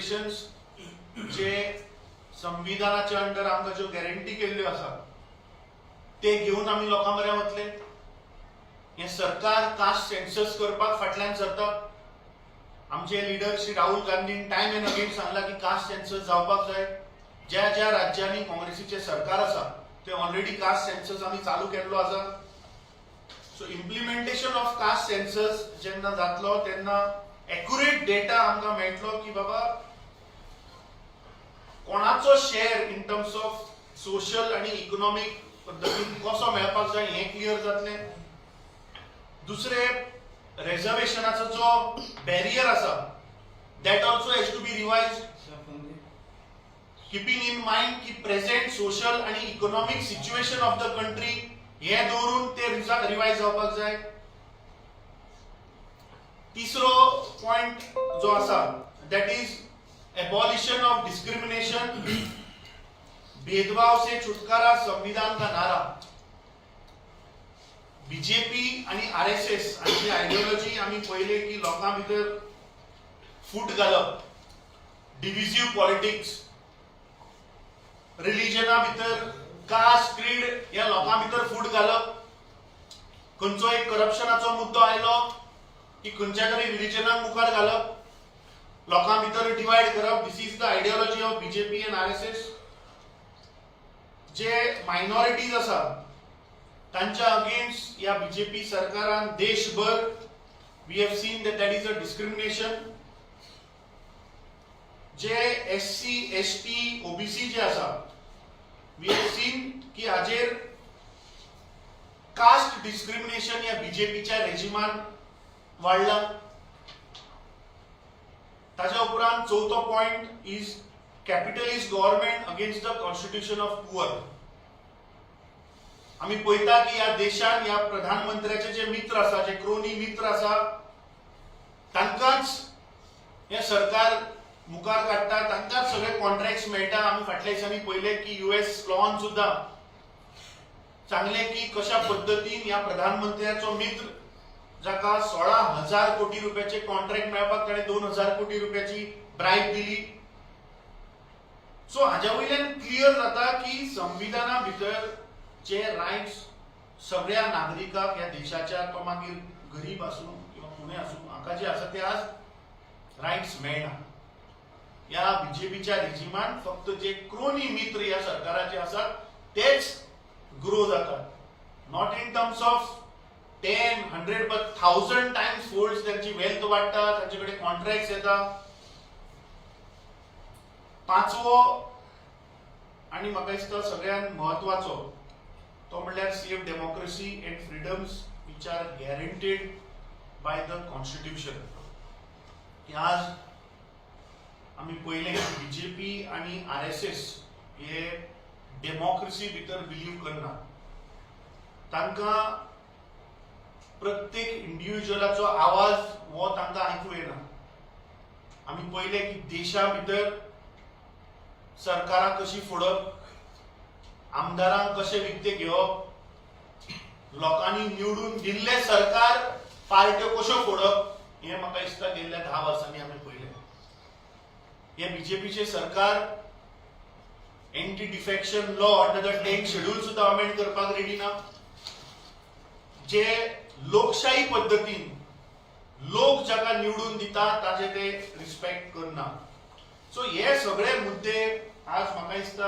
Reservations जे संविधानाच्या under आमकां ज्यो गॅरंटी केल्ल्यो आसा, ते घेवन आमी लोकां म्हऱ्यान वतले. हें सरकार कास्ट सेन्सस करपाक फाटल्यान सरता. आमचे लिडर श्री राहुल गांधीन टायम एंड अगेन सांगला की कास्ट सेन्सस जावपाक जाय. ज्या ज्या राज्यांनी काँग्रेसीचे सरकार आसा, ते ऑलरेडी कास्ट सेन्सस आमी चालू केल्लो आसा. So implementation of caste census जेन्ना जातलो, तेन्ना एक्युरेट डेटा आमकां मेळटलो की बाबा, कोणाचो share in terms of social आणि इकॉनॉमिक पद्दतीन कसो मेळपाक जाय, हें क्लियर जातलें. दुसरे, रेझर्वेशनाचो जो बॅरियर आसा, that also has to be revised, keeping in mind की प्रेझेंट सोशल आणि economic situation of the country हे दवरून ते रिवायज जावपाक जाय. तिसरो पॉयंट जो आसा, that is abolition of discrimination. भेदभाव से छुटकारा, संविधान का नारा. बीजेपी आणि आरएसएस हांची आयडियोलॉजी आमी पळयले की लोकां भितर फूट घालप, डिव्हिजिव्ह पॉलिटिक्स, रिलिजना भितर, कास्ट, क्रीड ह्या लोकां भितर फूट घालप. खंयचो एक करप्शनाचो मुद्दो आयलो की खंयच्या तरी रिलिजनाक मुखार घालप, लोकां भितर डिवायड करप. This is the ideology of BJP and RSS. J minorities आसा, तांच्या अगेन्स्ट ह्या बीजेपी सरकारान देशभर we have seen that that is a discrimination. J SC, ST, OBC जे आसा, we have seen की हाजेर कास्ट डिस्क्रिमिनेशन ह्या बीजेपीच्या रेजिमान वाडला. ताच्या उपरांत चवथो point is capitalist government against the constitution of poor. आमी पळयता की ह्या देशान ह्या प्रधानमंत्र्याचे जे मित्र आसा, जे क्रोनी मित्र आसा, तांकांच हें सरकार मुखार काडटा, तांकांच सगळे कॉन्ट्रॅक्ट्स मेळटा. आमी फाटल्या दिसांनी पळयलें की युएस लॉन सुद्दां सांगलें की कशा पद्दतीन ह्या प्रधानमंत्र्याचो मित्र, जाका 16,000 कोटी रुपयाचे कॉन्ट्रॅक्ट मेळपाक ताणें 2000 कोटी रुपयाची ब्रायब दिली. सो हाज्या वयल्यान क्लियर जाता की संविधाना भितर जे रायट्स सगळ्या नागरिकाक ह्या देशाच्या, तो मागीर गरीब आसूं किंवा कोणूय आसूं, हाका जे आसा ते आज रायट्स मेळना. ह्या बीजेपीच्या रेजिमान फक्त जे क्रोनी मित्र ह्या सरकाराचे आसात, तेच ग्रो जातात, not in terms of 10, 100, but 1000 times fold त्यांची वेल्थ वाडटा, तांचे कडेन कॉन्ट्रॅक्ट येता. पांचवो आणि म्हाका दिसता सगळ्यात म्हत्वाचो, तो म्हणल्यार save democracy and freedoms which are guaranteed by the constitution. की आज आमी पळयलें की बीजेपी आणि आरएसएस हे डेमोक्रेसी भितर बिलीव करना. तांकां प्रत्येक इंडिव्हिज्युअलाचो आवाज हो तांकां आयकूं येना. आमी पळयलें की देशा भितर सरकारां कशी फोडप, आमदारांक कशे विकते घेवप, लोकांनी निवडून दिल्ले सरकार, पार्ट्यो कश्यो फोडप, हें म्हाका दिसता गेल्ल्या 10 वर्सांनी आमी पळयलें. हे बीजेपीचे सरकार anti defection law under the 10th Schedule सुद्दां अमेंड करपाक रेडी ना. जे लोकशाही पद्दतीन लोक जाका निवडून दिता, ताजे ते रिस्पेक्ट करना. सो हे सगळे मुद्दे आज म्हाका दिसता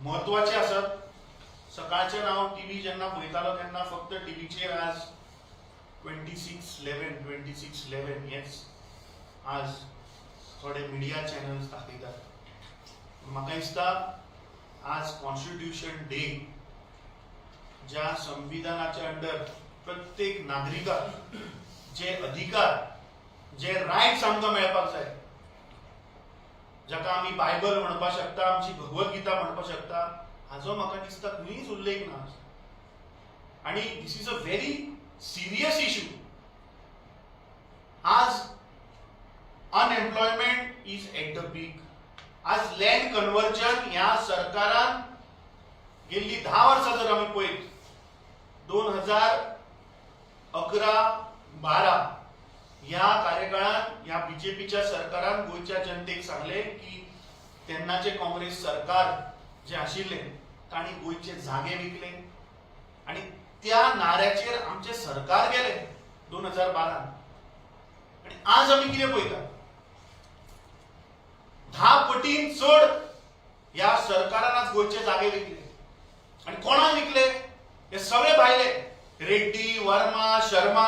म्हत्वाचे आसात. सकाळच्यान हांव टीव्ही जेन्ना पळयतालो, तेन्ना फक्त टीव्हीचेर आज 26/11, 26/11 हेच आज थोडे मिडिया चॅनल्स दाखयतात. म्हाका दिसता आज कॉन्स्टिट्युशन डे, ज्या संविधानाच्या अंडर प्रत्येक नागरिकाक जे अधिकार, जे रायट्स आमकां मेळपाक जाय, जाका आमी बायबल म्हणपाक शकता, आमची भगवत गीता म्हणपाक शकता, हाजो म्हाका दिसता खंयच उल्लेख ना. आणि this is a very serious issue. आज unemployment is at the peak. आज लँड कन्वर्जन ह्या सरकारान गेल्ली 10 वर्सां जर आमी पळयत, 2011-12. ह्या कार्यकाळात ह्या बीजेपीच्या सरकारान गोंयच्या जनतेक सांगले की तेन्नाचे काँग्रेस सरकार जे आशिल्ले तांणी गोंयचे जागे विकले आणि त्या नाऱ्याचेर आमचे सरकार गेले 2012. आणि आज आमी कितें पळयता, 10 पटीन चड ह्या सरकारान आज गोंयचे जागे विकले. आणि कोणाक विकले? हे सगळे भायले, रेड्डी, वर्मा, शर्मा.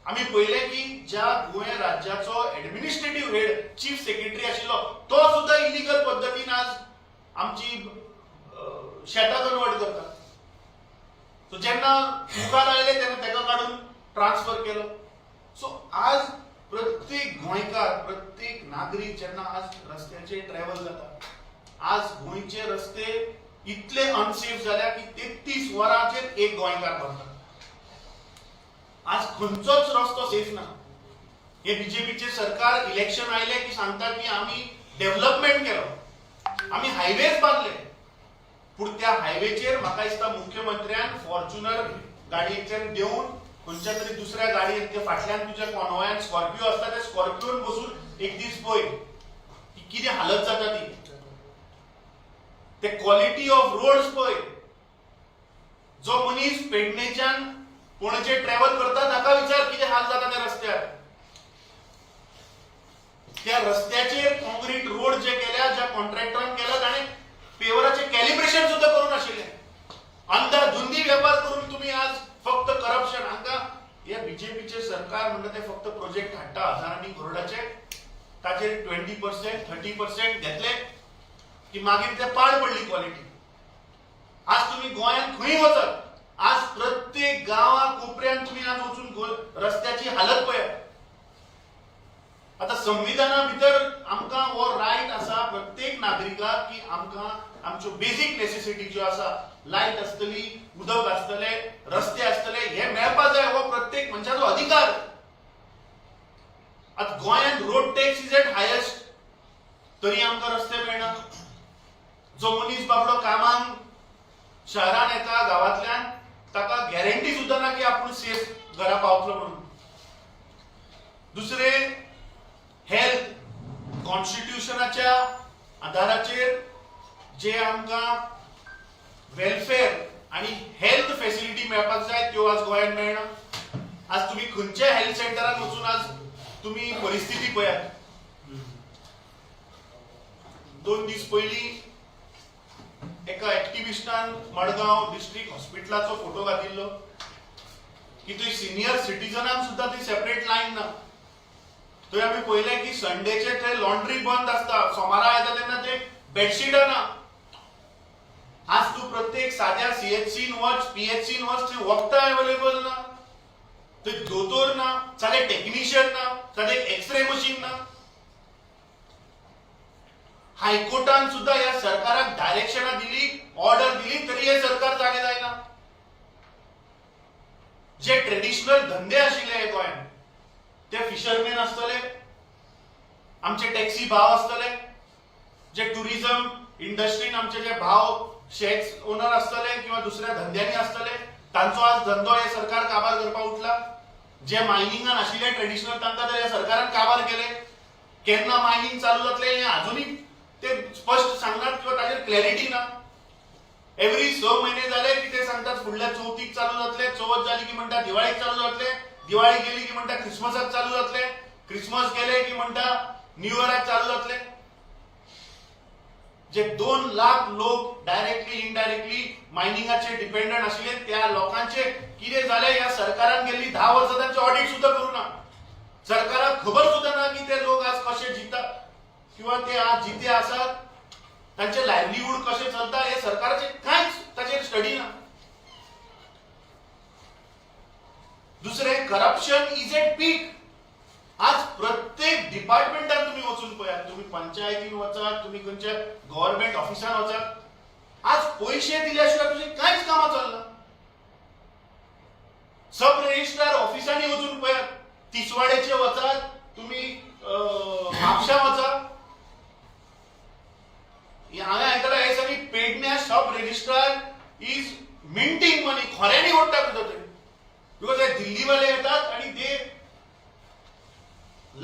आमी पळयलें की ज्या गोंय राज्याचो एडमिनिस्ट्रेटीव हेड, चीफ सेक्रेटरी आशिल्लो, तो सुद्दां इलिगल पद्दतीन आज आमची शेतां कन्वर्ट करता. सो जेन्ना मुखार आयले तेन्ना ताका काडून ट्रान्सफर केलो. सो आज प्रत्येक गोंयकार, प्रत्येक नागरीक जेन्ना आज रस्त्याचेर ट्रॅव्हल जाता, आज गोंयचे रस्ते इतले अनसेफ जाल्या की 33 वरांचेर एक गोंयकार मरता. आज खंयचोच रस्तो सेफ ना. हे बीजेपीचे सरकार इलेक्शन आयले की सांगता की आमी डेव्हलपमेंट केलो, आमी हायवेज बांदले. पूण त्या हायवेचेर म्हाका दिसता मुख्यमंत्र्यान फॉर्च्युनर गाडयेच्यान देवन खंयच्या तरी दुसऱ्या गाडयेन, ते फाटल्यान तुज्या कॉन्वॉयान स्कॉर्पियो आसता, त्या स्कॉर्पियोन बसून एक दीस पळय की कितें हालत जाता ती. ते क्वॉलिटी ऑफ रोड्स पळय. जो मनीस पेडणेच्यान पणजे ट्रॅव्हल करता ताका विचार कितें हाल जाता त्या रस्त्यार. त्या रस्त्याचेर कॉन्क्रीट रोड जे केल्या, ज्या कॉन्ट्रॅक्टरान केला, ताणें पेवराचे कॅलिब्रेशन सुद्दां करूंक नाशिल्लें. अंदाधुंदी वेपार करून तुम्ही आज फक्त करप्शन. हांगा हे बीजेपीचे सरकार म्हणटा ते फक्त प्रोजेक्ट हाडटा हजारांनी करोडाचे, ताचेर 20%, 30% घेतले की मागीर ते पाड पडली क्वॉलिटी. आज तुम्ही गोंयांत खंय वचत, आज प्रत्येक गांवा कोपऱ्यान तुम्ही आज वचून रस्त्याची हालत पळयात. आता संविधाना भितर आमकां हो रायट आसा प्रत्येक नागरिकाक की आमकां आमच्यो बेजीक नेसेसिटी ज्यो आसा, लायट आसतली, उदक आसतले, रस्ते आसतले, हे मेळपा जाय. हो प्रत्येक मनशाचो अधिकार. आतां गोंयांत road tax is at highest, तरी आमकां रस्ते मेळना. जो मनीस बाबडो कामाक शहरान येता गांवांतल्यान, ताका गॅरंटी सुद्दां ना की आपूण सेफ घरा पावतलो म्हणून. दुसरे, हेल्थ. कॉन्स्टिट्युशनाच्या आधाराचेर जे आमकां वेलफेअर आणि हेल्थ फेसिलिटी मेळपाक जाय, त्यो आज गोंयांत मेळना. आज तुमी खंयच्या हेल्थ सेंटरान वचून आज तुमी परिस्थिती पळयात. 2 दीस पयलीं एका एक्टिविस्टान मडगांव डिस्ट्रिक्ट हॉस्पिटलाचो फोटो घातिल्लो की थंय सिनियर सिटीजनांक सुद्दां थंय सेपरेट लायन ना. थंय आमी पळयलें की संडेचे थंय लॉन्ड्री बंद आसता, सोमारा येता तेन्ना थंय बेडशीटां ना. आज तूं प्रत्येक साद्या सीएचसीन वच, पीएचसीन वच, थंय वखदां अवेलेबल ना, थंय दोतोर ना, सादे टेक्निशियन ना, सादे एक्सरे मशीन ना. हायकोर्टान सुद्दां ह्या सरकाराक डायरेक्शनां दिली, ऑर्डर दिली, तरी हे सरकार जागे जायना. जे ट्रेडिशनल धंदे आशिल्ले हे गोंयांत, ते फिशरमॅन आसतले, आमचे टॅक्सी भाव आसतले, जे टुरिझम इंडस्ट्रीन आमचे जे भाव शॅक्स ओनर आसतले किंवा दुसऱ्या धंद्यांनी आसतले, तांचो आज धंदो हे सरकार काबार करपाक उठला. जे मायनिंगान आशिल्ले ट्रेडिशनल, तांकां तर ह्या सरकारान काबार केले. केन्ना मायनिंग चालू जातलें हें अजुनूय ते स्पश्ट सांगनात किंवा ताचेर क्लॅरिटी ना. एवरी 6 म्हयने जाले की ते सांगतात फुडल्या चवथीक चालू जातले. चवथ जाली की म्हणटा दिवाळीक चालू जातले. दिवाळी गेली की म्हणटा क्रिसमसाक चालू जातले. क्रिसमस गेले की म्हणटा न्यू इयराक चालू जातले. जे 2 लाख लोक डायरेक्टली, इनडायरेक्टली मायनिंगाचेर डिपेंडंट आशिल्ले, त्या लोकांचे कितें जालें? ह्या सरकारान गेल्ली 10 वर्सां तांचे ऑडिट सुद्दां करूं ना. सरकाराक खबर सुद्दां ना की ते लोक आज कशे जिता किंवा ते आज जिते आसात, तांचे लायवलीहूड कशें चलता, हे सरकाराचे कांयच ताचेर स्टडी ना. दुसरें, करप्शन is at पीक. आज प्रत्येक डिपार्टमेंटान तुम्ही वचून पळयात, तुम्ही पंचायतीन वचात, तुम्ही खंयच्या गव्हर्नमेंट ऑफिसान वचात, आज पयशे दिल्या शिवाय तुझे कांयच कामां चलना. सब रजिस्ट्रार ऑफिसांनी वचून पळयात, तिसवाडेचे वचात तुम्ही, म्हापशा वचात. हांवें आयकलां हे दिसांनी पेडण्या sub registrar is minting money. खऱ्यांनी ओडटा सुद्दां ते, because हे दिल्लीवाले येतात आणि ते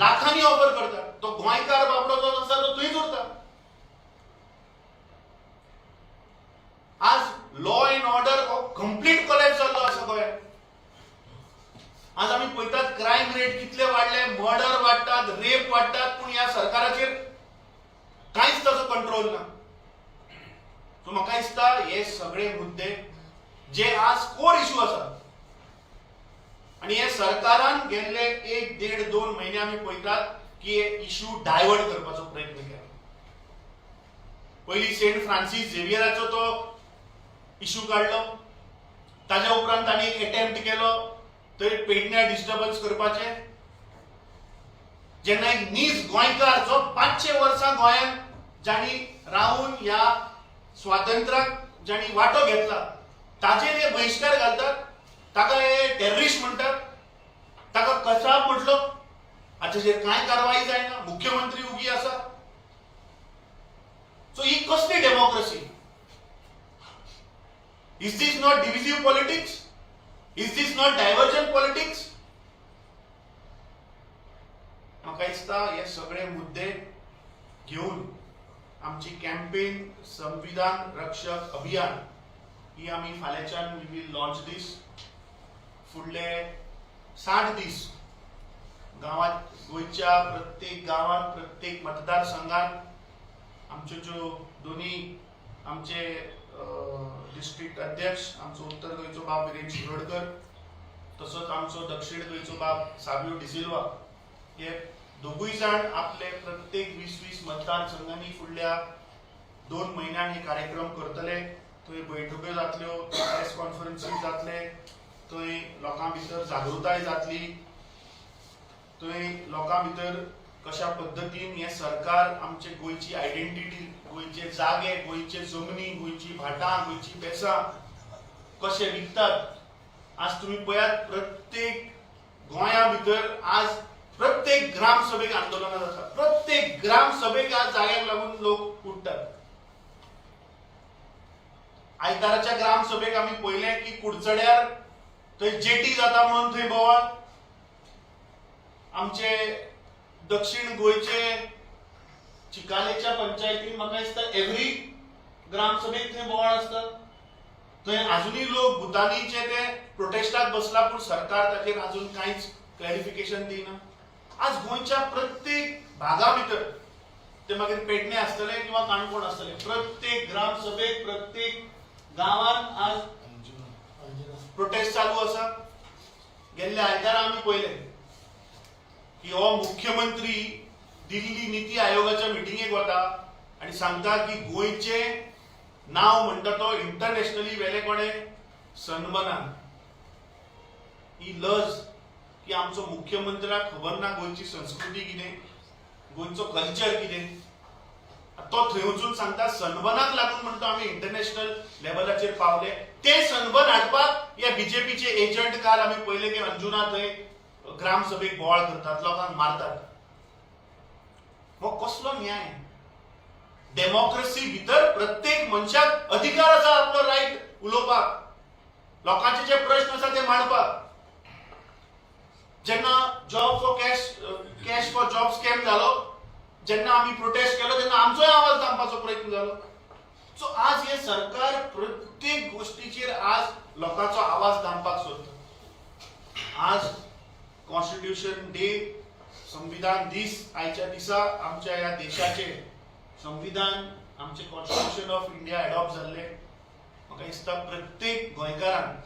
लाखांनी ऑफर करतात. तो गोंयकार बाबडो जो आसा तो थंयच उरता. आज लॉ अँड ऑर्डर हो कंप्लीट कोलॅप्स जाल्लो आसा गोंयांत. आज आमी पळयतात क्रायम रेट कितले वाडले, मर्डर वाडटात, रेप वाडटात, पूण ह्या सरकाराचेर कांयच ताचो कंट्रोल ना. सो म्हाका दिसता हे सगळे मुद्दे जे आज कोर इशू आसा आनी हे सरकारान गेल्ले एक देड दोन म्हयने आमी पळयतात की हे इशू डायवर्ट करपाचो प्रयत्न केला. पयलीं सेंट फ्रांसीस झेवियराचो तो इशू काडलो, ताज्या उपरांत तांणी एक एटेम्प्ट केलो थंय पेडण्या डिस्टर्बन्स करपाचे. जेन्ना एक नीज गोंयकार जो 500 वर्सां गोंयांत जांणी रावन ह्या स्वातंत्र्याक जांणी वांटो घेतला ताजेर हे बहिश्कार घालतात, ताका हे टेररिस्ट म्हणटात, ताका कसाब म्हटलो, हाचेर कांय कारवाई जायना, मुख्यमंत्री उगी आसा. सो ही कसली democracy? Is this not divisive politics? Is this not diversion politics? म्हाका दिसता हे सगळे मुद्दे घेवन आमची कॅम्पेन संविधान रक्षक अभियान ही आमी फाल्यांच्यान we will launch दीस. फुडले 60 दीस गांवात, गोंयच्या प्रत्येक गांवात, प्रत्येक मतदारसंघात आमच्यो ज्यो दोनी आमचे डिस्ट्रिक्ट अध्यक्ष, आमचो उत्तर गोंयचो बाब विरेन शिरोडकर, तसोच आमचो दक्षिण गोंयचो बाब साबियो डिसिल्वा, हे दोगूय जाण आपले प्रत्येक 20-20 मतदारसंघांनी फुडल्या 2 म्हयन्यान हे कार्यक्रम करतले. थंय बैठक्यो जातल्यो, प्रेस कॉन्फरन्सी जातले, थंय लोकां भितर जागृताय जातली, थंय लोकां भितर कशा पद्दतीन हें सरकार आमचे गोंयची आयडेंटिटी, गोंयचे जागे, गोंयचे जमनी, गोंयची भाटां, गोंयची बेसां कशे विकतात. आज तुमी पळयात, प्रत्येक गोंया भितर आज प्रत्येक ग्रामसभेक आंदोलनां जाता. प्रत्येक ग्रामसभेक आज जाग्याक लागून लोक उठतात. आयताराच्या ग्रामसभेक आमी पळयलें की कुडचड्यार थंय जेटी जाता म्हणून थंय बोवाळ. आमचे दक्षिण गोंयचे चिकालेच्या पंचायतीन म्हाका दिसता एवरी ग्रामसभेक थंय बोवाळ आसता. थंय अजुनूय लोक भुतानीचे ते प्रोटेस्टाक बसला, पूण सरकार ताचेर अजून कांयच क्लॅरिफिकेशन दिना. आज गोंयच्या प्रत्येक भागा भितर, ते मागीर पेडणे आसतले किंवा काणकोण आसतले, प्रत्येक ग्रामसभेक, प्रत्येक गांवान आज प्रोटेस्ट चालू आसा. गेल्ल्या आयतारा आमी पळयलें की हो मुख्यमंत्री दिल्ली निती आयोगाच्या मिटिंगेक वता आनी सांगता की गोंयचें नांव म्हणटा तो इंटरनॅशनली वेले कोणे सनबर्नान. ही लज की आमचो मुख्यमंत्र्याक खबर ना गोंयची संस्कृती कितें, गोंयचो कल्चर कितें. तो थंय वचून सांगता सनबर्नाक लागून म्हणटा आमी इंटरनॅशनल लेवलाचेर पावले. ते सनबर्न हाडपाक हे बीजेपीचे एजंट काल आमी पळयले की अंजुना थंय ग्रामसभेक बोवाळ करतात, लोकांक मारतात. हो कसलो न्याय? डेमोक्रेसी भितर प्रत्येक मनशाक अधिकार आसा आपलो रायट उलोवपाक, लोकांचे जे प्रश्न आसा ते मांडपाक. जेन्ना job for cash, cash for job scam जालो, जेन्ना आमी प्रोटेस्ट केलो तेन्ना आमचोय आवाज दामपाचो प्रयत्न जालो. सो आज हे सरकार प्रत्येक गोष्टीचेर आज लोकांचो आवाज दामपाक सोदता. आज कॉन्स्टिट्यूशन डे, संविधान दीस, आयच्या दिसा आमच्या ह्या देशाचे संविधान, आमचे कॉन्स्टिट्यूशन ऑफ इंडिया एडॉप्ट जाल्ले. म्हाका दिसता प्रत्येक गोंयकारान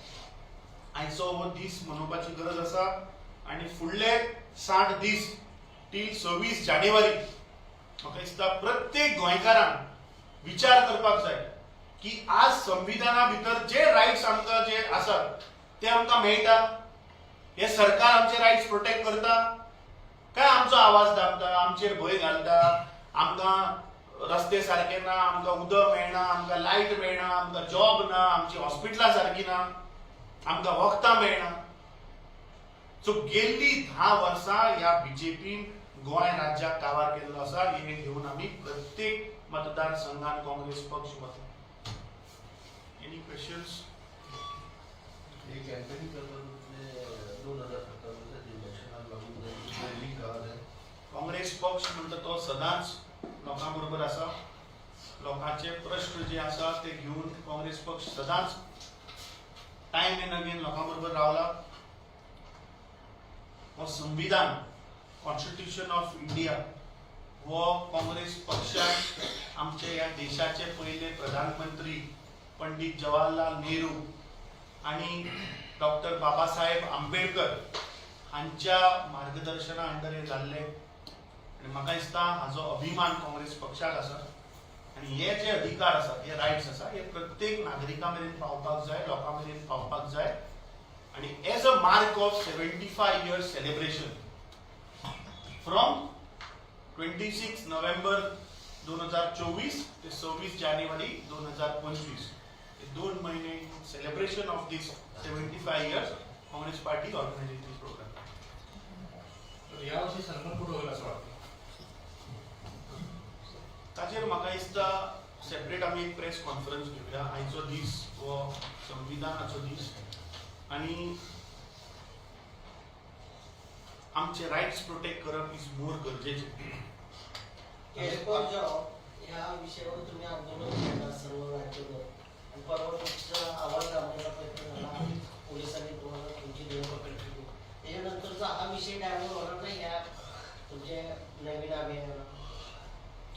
आयचो हो दीस मनोवपाची गरज आसा आनी फुडले 60 दीस टील 26 जानेवारी म्हाका दिसता प्रत्येक गोंयकारान विचार करपाक जाय की आज संविधाना भितर जे रायट्स आमकां जे आसात ते आमकां मेळटा? हे सरकार आमचे रायट्स प्रोटेक्ट करता काय आमचो आवाज दामता, आमचेर भंय घालता? आमकां रस्ते सारके ना, आमकां उदक मेळना, आमकां लायट मेळना, आमकां जॉब ना, आमची हॉस्पिटलां सारकी ना, आमकां वखदां मेळना. सो गेल्ली 10 वर्सां ह्या बीजेपीन गोंय राज्याक काबार केल्लो आसा. हे घेवन आमी प्रत्येक मतदारसंघान काँग्रेस पक्ष वता. Any questions? हे कॅम्पेनिंग करता तुमचे 2027 इलेक्शनाक लागून बिल्डींग आहा तें. काँग्रेस पक्ष म्हणटा तो सदांच लोकां बरोबर आसा. लोकांचे प्रश्न जे आसा ते घेवन काँग्रेस पक्ष सदांच टायम एंड अगेन लोकां बरोबर रावला. हो संविधान, कॉन्स्टिट्यूशन ऑफ इंडिया, हो काँग्रेस पक्षान आमचे ह्या देशाचे पयले प्रधानमंत्री पंडित जवाहरलाल नेहरू आणि डॉक्टर बाबासाहेब आंबेडकर हांच्या मार्गदर्शना अंडर हे जाल्ले आनी म्हाका दिसता हाजो अभिमान काँग्रेस पक्षाक आसा. आनी हे जे अधिकार आसात, हे रायट्स आसा, हे प्रत्येक नागरिका मेरेन पावपाक जाय, लोकां मेरेन पावपाक जाय. आनी as a mark of 75 years celebration, from 26 November 2024 ते 26 जानेवारी 2025, हे 2 महिने celebration of this 75 years, Congress Party organizing this program. तर यावर्षी सन्मान कुठं होईल असं वाटतं? ताचेर म्हाका दिसता सेपरेट आमी एक प्रेस कॉन्फरन्स घेवया. आयचो दीस हो संविधानाचो दीस आनी आमचे रायट्स प्रोटेक्ट करप is more गरजेचें. कॅश फॉर जॉब ह्या विषयावर तुम्ही आंदोलन केलं सर्व राज्यभर आणि परवा तुमचा आवाज दाबण्याचा प्रयत्न झाला आणि पोलिसांनी तुम्हाला तुमची धरपकड केली. त्याच्यानंतरचा हा विषय डायव्हर्ट होणार नाही या तुमच्या नवीन अभियानाला?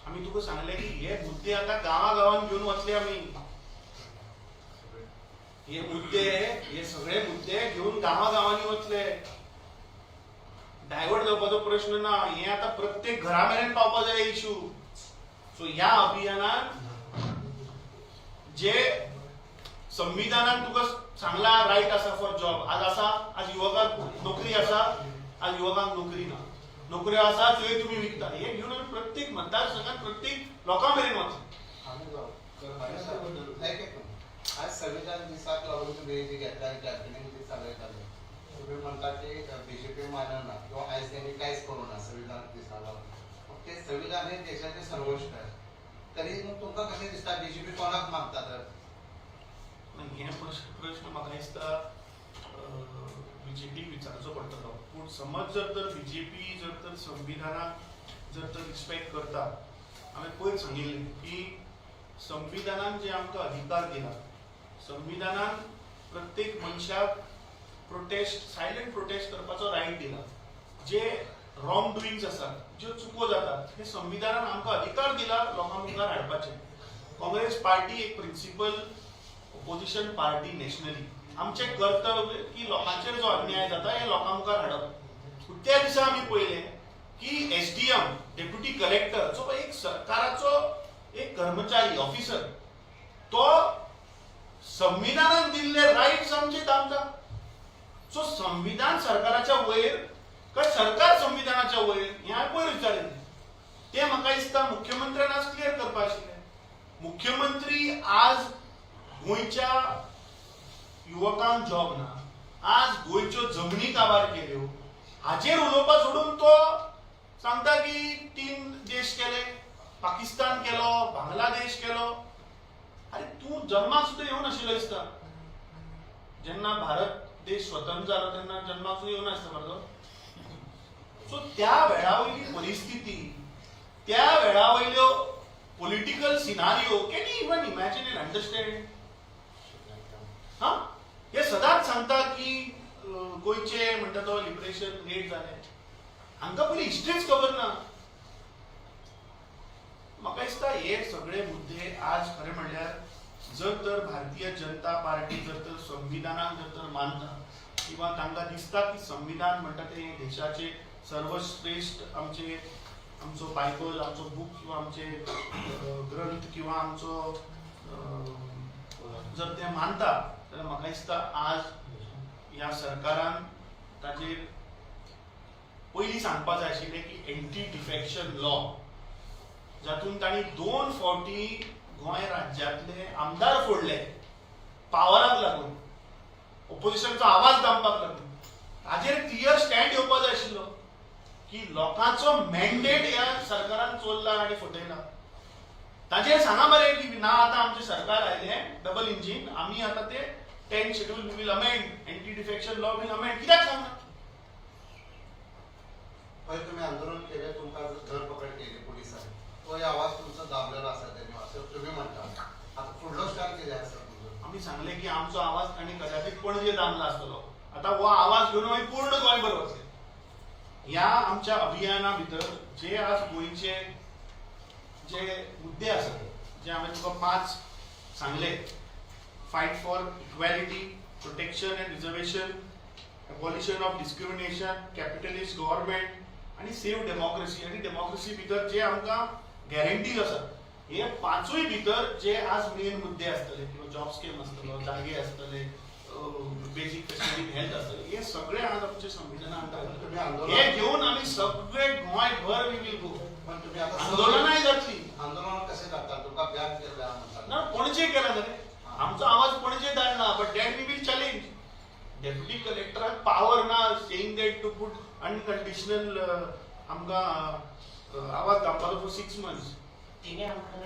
आमी तुका सांगलें की हे मुद्दे आतां गांवा गांवान घेवन वतले आमी. हे मुद्दे, हे सगळे मुद्दे घेवन गांवा गांवांनी वतले. डायवर्ट जावपाचो प्रश्न ना. हे आतां प्रत्येक घरा मेरेन पावपा जाय इशू. सो ह्या अभियानान जे संविधानान तुका सांगला रायट आसा फॉर जॉब, आज आसा? आज युवकांक नोकरी आसा? आज युवकांक नोकरी ना. नोकऱ्यो आसा त्योय तुमी विकता. हे घेवन आमी प्रत्येक मतदारसंघात प्रत्येक लोकां मेरेन वतले. एक एक मिनिट. आज संविधान दिसाक लागून तुम्ही जे घेतला कॅम्पेनिंग जे चालयताले, तुम्ही म्हणता की बीजेपी मानना किंवा आयज त्यांनी कांयच करूं ना संविधान दिसा लागून. मग ते संविधान हे देशाचे सर्वोच्च आहे, तरी मग तुमकां कशें दिसता, बीजेपी कोणाक मानता तर? हे प्रश्न म्हाका दिसता बीजेपीक विचारचो पडटलो. पूण समज जर तर बीजेपी जर तर संविधानाक जर तर रिस्पेक्ट करता, हांवें पयर सांगिल्लें की संविधानान जे आमकां अधिकार दिला, संविधानान प्रत्येक मनशाक प्रोटेस्ट, सायलंट प्रोटेस्ट करपाचो रायट दिला. जे रॉंग डुईंग्स आसात, ज्यो चुको जातात, हे संविधानान आमकां अधिकार दिला लोकां मुखार हाडपाचे. काँग्रेस पार्टी एक प्रिन्सिपल ओपोजिशन पार्टी नॅशनली. आमचें कर्तव्य की लोकांचेर जो अन्याय जाता हे लोकां मुखार हाडप. पूण त्या दिसा आमी पळयलें की एसडीएम, डेप्युटी कलेक्टर जो एक सरकाराचो एक कर्मचारी, ऑफिसर, तो संविधानान दिल्ले रायट्स आमचे दामता. सो संविधान सरकाराच्या वयर काय सरकार संविधानाच्या वयर, हें हांवें पयर विचारिल्लें. तें म्हाका दिसता मुख्यमंत्र्यान आज क्लियर करपा आशिल्लें. मुख्यमंत्री आज गोंयच्या युवकांक जॉब ना, आज गोंयच्यो जमनी काबार केल्यो, हाचेर उलोवपा सोडून तो सांगता की तीन देश केले, पाकिस्तान केलो, बांगलादेश केलो. अरे, तूं जन्माक सुद्दां येवं नाशिल्लो दिसता. जेन्ना भारत देश स्वतंत्र जालो तेन्ना जन्माक सुद्दां येवं नासता मरे तो. सो त्या वेळा वयली परिस्थिती, त्या वेळा वयल्यो political scenario, can you even imagine and understand? हा हे सदांच सांगता की गोंयचे म्हणटा तो लिबरेशन लेट जालें. हांकां पयली हिस्ट्रीच खबर ना. म्हाका दिसता हे सगळे मुद्दे आज खरें म्हणल्यार जर तर भारतीय जनता पार्टी जर तर संविधानाक जर तर मानता किंवा तांकां दिसता की संविधान म्हणटा तें देशाचे सर्वश्रेश्ठ आमचे आमचो बायबल, आमचो बूक किंवा आमचे ग्रंथ किंवा आमचो जर ते मानता जाल्यार म्हाका दिसता आज ह्या सरकारान ताजेर पयलीं सांगपा जाय आशिल्लें की एंटी डिफेक्शन लॉ, जातून तांणी दोन फावटी गोंय राज्यांतले आमदार फोडले पावराक लागून, ओपोजिशनचो आवाज दामपाक लागून, ताजेर क्लियर स्टँड येवपा जाय आशिल्लो की लोकांचो मॅन्डेट ह्या सरकारान चोरला आनी फटयला. ताजेर सांगा मरे की ना, आतां आमचें सरकार आयलें डबल इंजीन, आमी आतां ते 10 schedule will amend, anti defection law will amend. कित्याक सांगना? खंय तुमी आंदोलन केलें, तुमकां धरपकड केली पुलिसांनी, तोय आवाज तुमचो दाबलेलो आसा तेणी अशें तुमी म्हणटा. आतां फुडलो स्टँड कितें आसा तुमचो? आमी सांगले की आमचो आवाज तांणी कदाचित पणजे दामला आसतलो. आता हो आवाज घेवन आमी पूर्ण गोंयभर वतले. ह्या आमच्या अभियाना भितर जे आज गोंयचे जे मुद्दे आसात, जे हांवें तुका पांच सांगले, fight for equality, protection and reservation, abolition of discrimination, capitalist government आनी सेव्ह डेमोक्रेसी. आनी डेमोक्रेसी भितर जे आमकां गॅरंटीज आसात, हे पांचूय भितर जे आज मेन मुद्दे आसतले, किंवा जॉब स्कीम आसतलो, जागे आसतले, बेजीक फेसिलिटी हेल्थ आसतले, हे सगळे आज आमचे संविधानान तुम्ही हे आंदोलन घेऊन आमी सगळे गोंयभर we will go. पण तुम्ही आता आंदोलनाय जातली. आंदोलन कशें करता? तुमकां बॅन केल्लें आहा म्हणटा. ना, पणजे केला रे, आमचो आवाज पणजे धाडला, but that we will challenge. Deputy कलेक्टराक power ना saying that to put unconditional आमकां आवाज दामपाचो फॉर 6 मंथ्स. तिने आमदार